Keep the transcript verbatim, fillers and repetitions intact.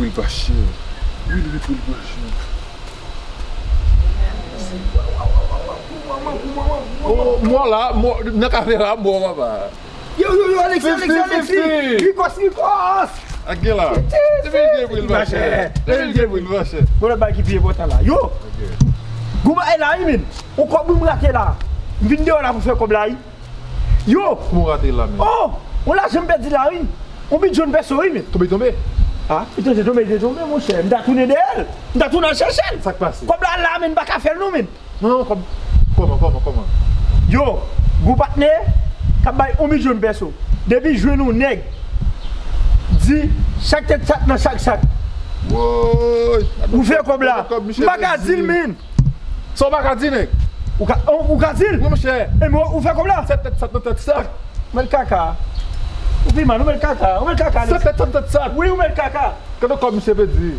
Wi, pa chè. Wi, wi, wi, pa chè. Oh, mò la, mò, nan kafe la, mò, papa. Yo, yo, yo, Alexis, Alexis, Alexis. Rikos, Rikos. Ak gen la. Depi l gen bri l pa chè. Depi l gen bri l pa chè. Bon, lòt bagay ki pi enpòtan la. Yo. Gou bagay la, wi, men. Ou kòb wi m rate la. M vin deyò la pou fè kòb la, wi. Yo. Kòman w rate la, men? Oh, yon lajan m pèdi la, wi. Yon bidon pèso, wi, men. Tonbe, tonbe. Ah, li te tonbe, li te tonbe, monchè. M ta tounen dèyè l. M ta tounen al chèche l. Sa k pase? Kòb la la, men, m pa ka fè l, non, men. Non, non, kòm, kòman, kòman, kòman? Yo, gwo patnè k ap bay yon milyon pèso. Depi jwenn yon nèg, di chak tèt chat nan chak sak. Woy! Ou fè kòb la. M pa ka di l, men. Sa w pa ka di, nèg? Ou ka, ou, ou ka di l? Wi, monchè. E men, ou fè kòb la? Sèt tèt chat nan tèt sak. Ou mèt kaka. Ou pi mal, ou mèt kaka. Ou mèt kaka. Sèt tèt chat nan tèt sak. Wi, ou mèt kaka. Gade kòb misye pèdi.